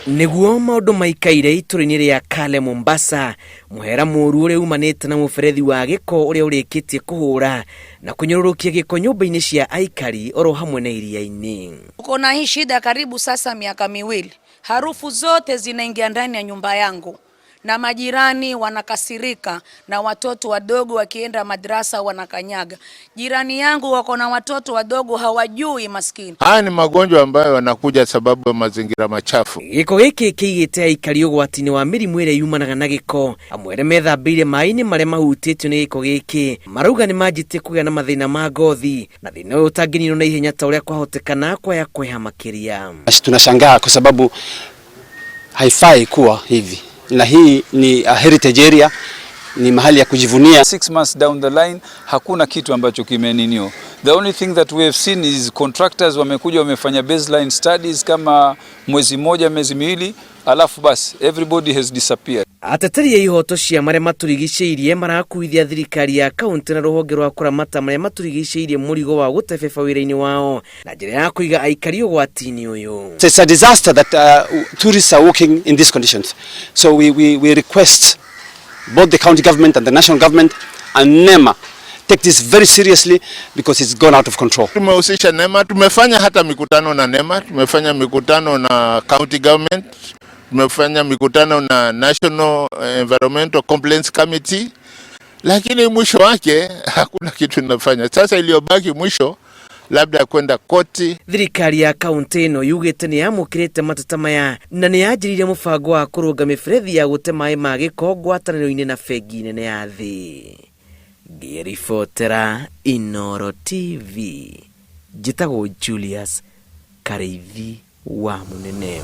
Nĩguo maũndũ maikaire itũra-inĩ rĩa Kale Mombasa, mũhera mũru ũrĩa umanĩte na mũberethi wa gĩko ũrĩa ũrĩkĩtie kũhũra na kũnyũrũrũkia gĩko nyũmba-inĩ cia aikari oro hamwe na iria-inĩ. Tuko na hii shida karibu sasa miaka miwili, harufu zote zinaingia ndani ya nyumba yangu na majirani wanakasirika, na watoto wadogo wakienda madrasa wanakanyaga. Jirani yangu wako na watoto wadogo hawajui maskini. Haya ni magonjwa ambayo yanakuja sababu ya mazingira machafu. Gĩko gĩkĩ kĩigĩte aikari ũgwati-inĩ wa mĩrimũ ĩrĩa yumanaga na gĩko. Amwe arĩa methambĩire maĩ-inĩ marĩa mahutĩtio nĩ gĩko gĩkĩ marauga nĩ manjĩtie kũgĩa na mathĩna ma ngothi na thĩna ũyũ ũtangĩninwo na ihenya ta ũrĩa kwahotekana kwaya kweha makĩria. Tunashangaa kwa sababu haifai kuwa hivi, na hii ni a heritage area, ni mahali ya kujivunia. 6 months down the line hakuna kitu ambacho kimeninio. The only thing that we have seen is contractors wamekuja wamefanya baseline studies kama mwezi mmoja, miezi miwili, alafu basi everybody has disappeared. Ateteri a ihoto cia marĩa matũrigicĩirie marakuithia thirikari ya kaunti na rũhonge rwa kũramata marĩa matũrigicĩirie mũrigo wa gũtebeba wĩra-inĩ wao na njĩra ya kũiga aikari ũgwati-inĩ ũyũ. It's a disaster that tourists are walking in these conditions. So we request both the county government and the national government and NEMA take this very seriously because it's gone out of control. Tumehusisha NEMA, tumefanya hata mikutano na NEMA, tumefanya mikutano na county government, tumefanya mikutano na National Environmental Complaints Committee, lakini mwisho wake hakuna kitu inafanya. Sasa iliyobaki mwisho labda kwenda koti. Thirikari ya kaunti ĩno yugĩte nĩ yamũkĩrĩte mateta maya na nĩ yanjĩrĩirie mũbango wa kũrũnga mĩberethi ya gũte maĩ ma gĩko ngwatanĩro-inĩ na bengi nene ya thĩ. Ngĩribotera Inooro TV, njĩtagwo Julius Karĩithi wa Mũnene.